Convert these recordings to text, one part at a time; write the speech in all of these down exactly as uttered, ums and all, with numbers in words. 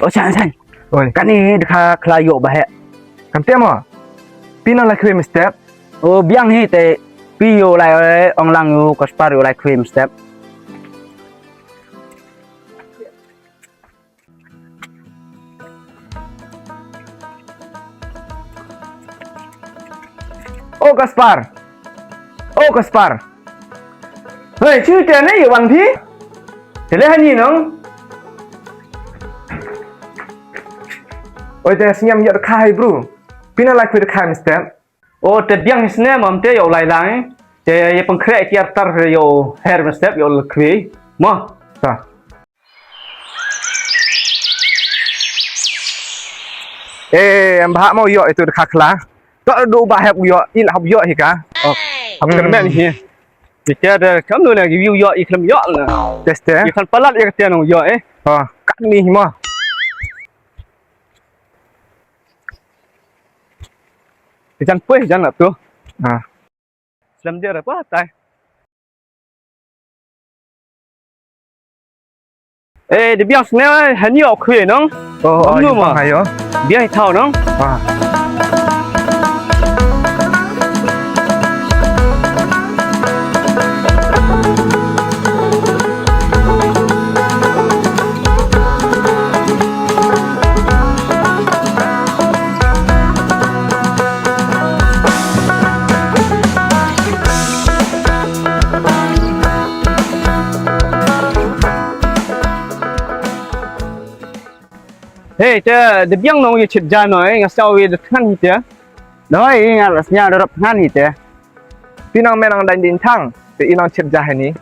O San San. Oi. Kane da kha khla ïoh ba heh. Kam te mo. Phi nang lai khwai mynstep. O biang hi te. Phi ïoh lai ong lang ïoh Kaspar ïoh lai khwai mynstep. O Kaspar. O Kaspar. Hei, chu te ne ïoh wan phi. Te le hani nong. Oi te sñiam ïoh da kha hi bru. Phi nang lai khwai da kha mynstep. O te biang hi snem am te ïoh lai lang. Te ïa pang khreh kiar tar ïoh her mynstep ïoh lai khwai. Mo. Ta. Eh, em bha mo ïoh itu da kha khla. To du ba hep ïoh, il hap ïoh hi ka. Oh. Hap kyrmen hi. Kita da kam nu na gi ïoh i khlem ïoh na. Test eh. I kan palat ïa ka tian ïoh eh. Oh, kat ni hi mo. Jan poi jan la tu. Ah. Slem dia apa tai. Eh, di biang sne hani ok khwe nong. Oh, oh, nu ma. Hayo. Biang thau nong. Ah. Hei, te, de biang nong ïa chit ja noi, nga saw ïa de thngan hi te. Doi, nga la sñiaw de rop thngan hi te. Phi nang me nang dang ding thang, te i nang chit ja hi ni.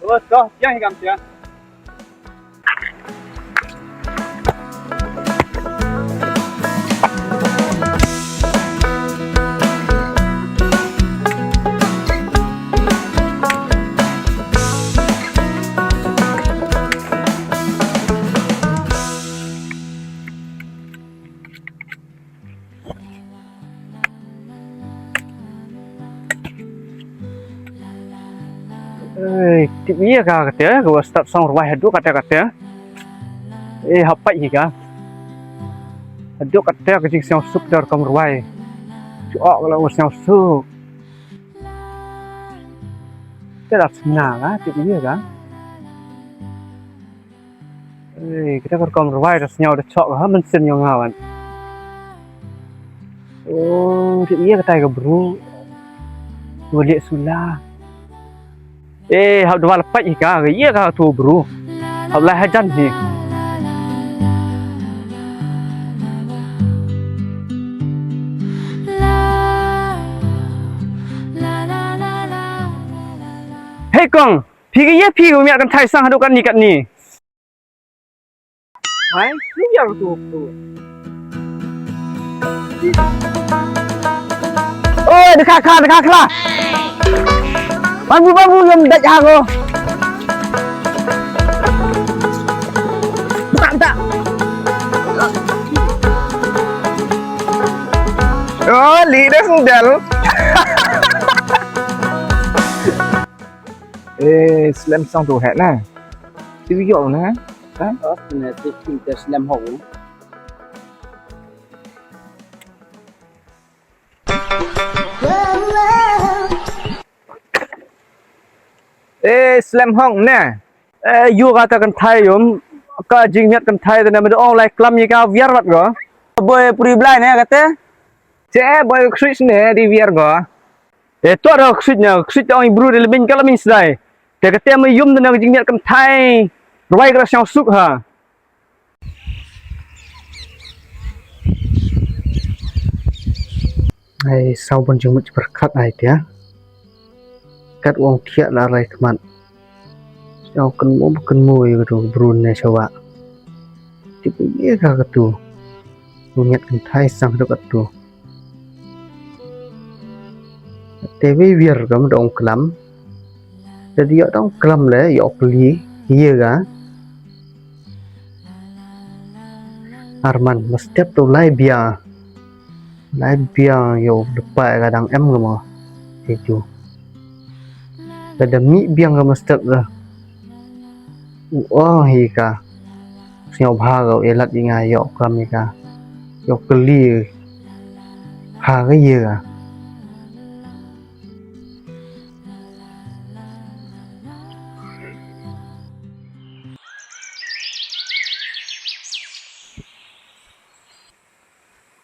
Oh, to, biang hi kam te. Ei, tip ïa ka kate, ka wa start song rwai haduh kate kate. Ei, hap pait hi ka. Haduh kate ka jingsñiawsuk da rukom rwai. Ju ok la u sñiawsuk. Te da sñiaw ka, tip ïa ka. Ei, kita ka rukom rwai da sñiaw da chok ha mynsiem yong nga wan. Oh, ka ïa katai ka bru. Wa lieh sula. Eh, hap dwa la pait hi ka, ka ïa ka tu bru. Hap lai hajan hi. Hei kong, phi ka ïa phi u miat kan thai sang haduh kan ni kat ni. Hai, ni ïa tu tu. Oi, dekha kha, dekha kha. Bambu, bambu, yom dek ha ko. Tak, tak. Oh, leader sendal. Eh, slem song tu heh na. Tu yo na. Ha? Oh, na tu tu slem ho. Eh, slem hong ne. Eh, yu ka ta kan thai yum. Ka jing miat kan thai ta na me do ong lai klam yi ka viar wat go. Boy puri blai ne ka te. Che boy ksuis ne di viar go. Eh, to ro ksuis ne, ksuis ong bru de lebin ka lebin slai. Te ka te me yum de na ka jing miat kan thai. Rwai ka sñiaw suk ha. Ai, saw ban jingmut pyrkhat ai tia. Kat wong thiah la rai khmat. Saw kynmo ba kynmo ïa ka tu brun ne sawa. Tip ïa ka ka tu. Ngiat kan thai sang ka tu. Te wei wir ka ma dong klam. Te di ïa dong klam le ïa ok li. Ïa ka. Arman, mestep tu lai bia. Lai bia yo depa ka dang em ka mo. Itu. Ka da mi biang ka mestep da. U oh hi ka. Sngewbha ka u ïalad ïa nga ïoh kam ïa ka. Ïoh kylli ha ka ïa ka.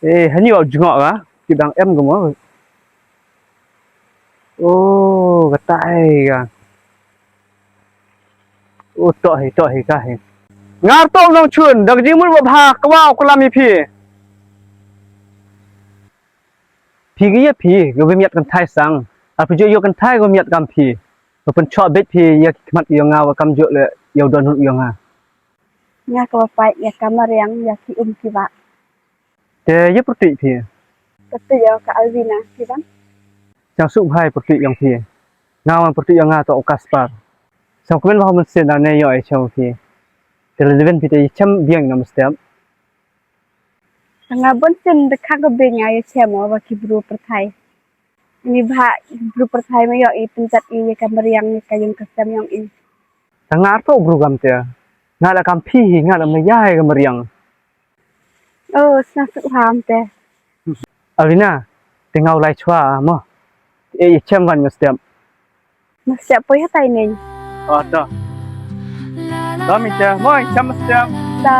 Eh, hani wa jngoh ka, ki dang em ka mo. Oh, ka tai ka. Oh, to hi, to hi ka hi. Ngar to nong chun, dak jingmut ba bha, ka wa ka lam hi phi. Phi ki ya phi, ka ba miat kan thai sang. A phi jo yo kan thai ka miat kam phi. Ka pun chok bet phi, ya ki khmat yo nga, wa kam jo le, ya don hut yo nga. Nga ka wa pai, ya ka mariang, ya ki um ki wa. Te ye pyrtuh phi. Pyrtuh ïa ka Alvina phi ban. Chang suk bha ïa pyrtuh ïong phi. Nga wan pyrtuh ïong nga to u Kaspar. Chang kmen bha mynsiem da ne ïoh ïa chem phi. Te le deben phi te ïa chem biang na mestep. Nga bun sien da ka ka biang ïa chem wa ki bru pyrthai. Ni bha bru pyrthai ma ïoh i pynjat i ïa ka mariang ïa ka ïung ka sem ïong i. Tang nga arto bru kam te. Nga da kam phi hi nga da ma ïa ka mariang. Oh, sna suk ham te. Alvina, te nga u lai chwa mo. E i chem van mestep. Mestep poi ha tai ning. Oh, to. To mi te, mo i chem mestep. To.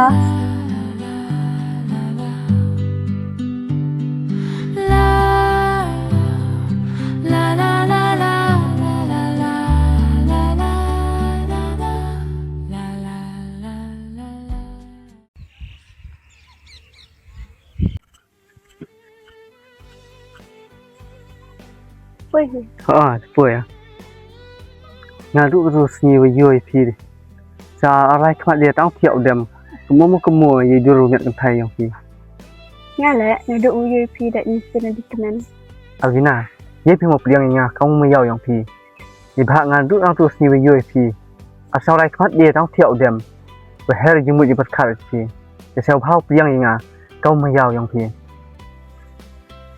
Poi hi. Ha, poi ya. Nga du du sngi wa yoi phi. Sa arai khmat dia tang thiau dem. Kemo mo kemo ye dur ngat kan thai yang phi. Nga le, nga du u yoi phi da ni sina di kmen. Alvina, ye phi mo pliang nga kong mo yau yang phi. Ni bha nga du nang tu sni wa yoi phi. A saw rai khmat de tang thiau dem. Wa her jingmut ji berkar phi. Te saw bha u pliang ïa nga. Kau ma yaw ïong phi.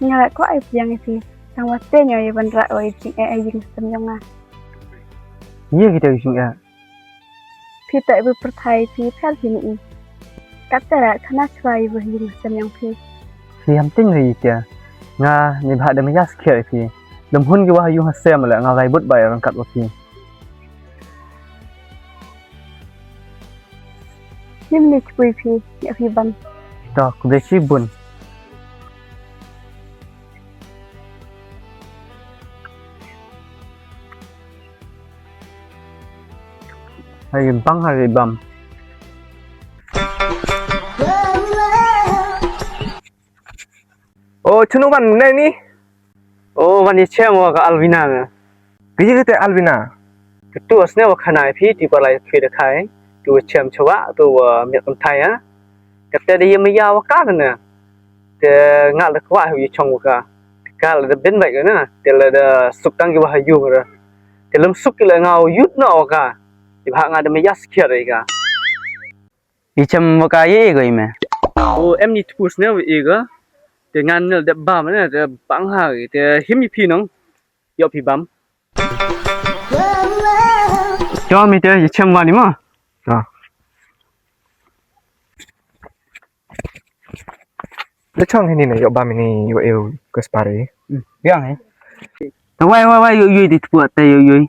Nga la kwah ai pliang ïa phi. Tang wa te ñiew ïa ban rah wa ïa jingeh ai jingstad ïong nga. Ye kita jingeh. Phi ta ibu pyrthai phi pher phi ni. Kat ta la khana chwa ibu jingstad ïong phi. Phi ham ting ri ïa nga ni bha dem ya skhier phi. Dem hun ki wa ïong ha sem la nga lai but bai rang kat wa phi. Nim ni kpui phi, ya phi ban. To, ku de chi bun. Hai bang hai bam. O, chunu ban ne ni? O, ban ïa chem wa ka Alvina me. Ka ïa kata Alvina? Katu asne wa khana phi ti pa lai phi da khai. Tu wa chem chawa, tu wa miat kan thai ha. Kata da ïa maya wa ka ne. Te nga da kwa ïa chong wa ka. Ka la da bin bai ka ne. Te la da suk tang ki wa ha yu ka. Te lem suk ki la nga wa yut no wa ka. Ti ba nga da maya skhiar ka. I chem wa ka ye i go i me. O em ni tpus ne i go. Te ngan nel de bam ne te bang ha te him i phi nong. Yo phi bam. Cho mi te i chem wa ni mo. Ha. Le chong hini ne yo bam ni yo eu ke spari. Yang eh. Ta wai wai wai yo yo di tpua te yo yo.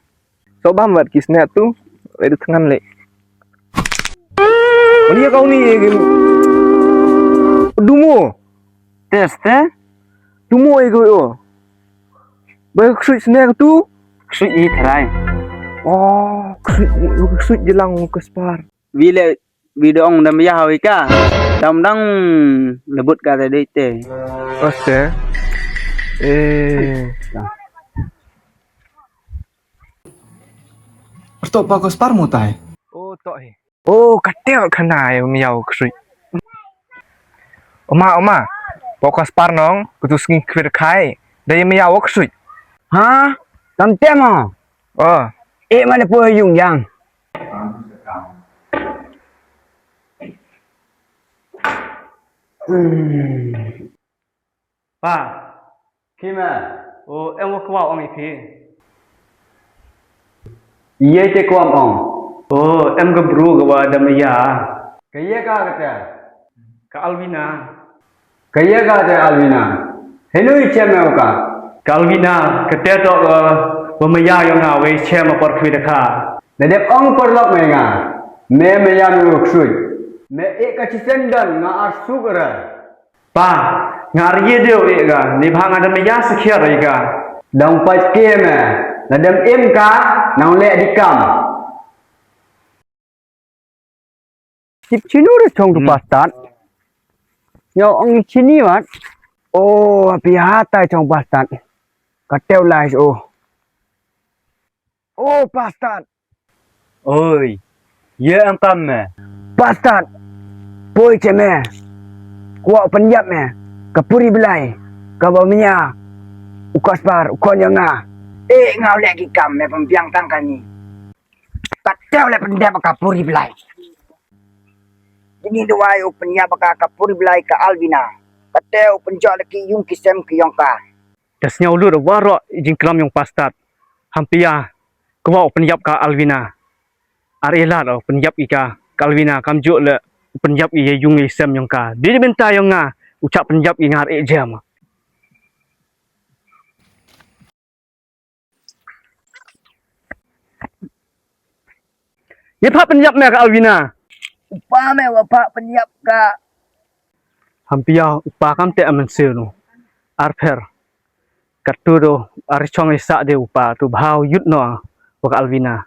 So bam wat kis ne tu. Ai du thngan le. Ani ya kau ni ya gim. Dumo. Test eh. Dumo ya kau yo. Bai ksui sne tu. Ksui i trai. Oh, ksui ksui jelang ke spar. Wi le wi dong dam ya wi ka. Dam dang lebut ka te dei te. Oste. Eh. Tok pa ko spar mutai. Oh, tok he. Oh, katel khana ya miau ksui. Oma, oma. Pokos par nong, kutu sngi kwir khai. Da ya miau ksui. Ha? Tam tem oh. Oh. Eh, mana po yung yang. Hmm. Pa. Kima. O em wa kwah ong i phi. Ye te kwah ong. O em ka bru ka wa dam ya. Ka ïa ka kata. Ka Alvina. Ka ïa ka te Alvina. Hynrei chem ïa ka. Ka Alvina, kata to ka, ba maya ïa nga wei chem a por kwi da ka. Da dep ong por lok me nga. Me maya me u ksuid. Me e ka chisendon nga ar suk ra. Pa, nga ar ye deu e ka, ni ba nga da maya sekhiar e ka. Dang pait ke me. Da dem im ka, nang le di kam. Tip chinu re chong tu pastat. Yo ong i chini mat. Oh, api hatai chong pastat. Kateu lai o. Oh, pastat. Oi. Ye am kam me. Pastat. Poi che me. Kwah u pynyap me. Ka puri blai. Ka ba mia. U kaspar. U kon ïa nga. Eh, nga u leh ki kam me pembiang tang kani. Kateu le pyndep ka puri blai. Dini duwai u pynyap ka ka puri blai ka Alvina. Kateu u pynjot le ki yung ki sem ki yong ka. Ka sngew lut waroh i jingklam yong pastat. Hampia, kwah u pynyap ka Alvina. Ar elat u pynyap i ka, ka Alvina kam ju le u pynyap i yung i sem yong ka. Di di bynta yong nga, u chak pynyap i nga ar e jem. Ye pha pynyap me ka Alvina. Upa me wa pha pynyap ka. Hampia upa kam te amen sir no. Arpher. Katu do ar chong isa de upa tu bhau yut no wa ka Alvina.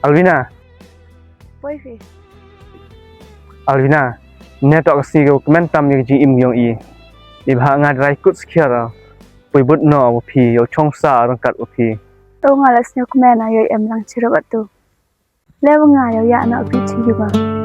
Alvina. Poi phi. Alvina, ne tok si ko kmen tam ni ji im yong i. Ni bha nga drai kut skhiar. Poi but no wa phi, yo chong sa rangkat wa phi. To nga la snyo kmen a yo em lang chirap atu. Le wa nga yo ya na phi chi yu ba.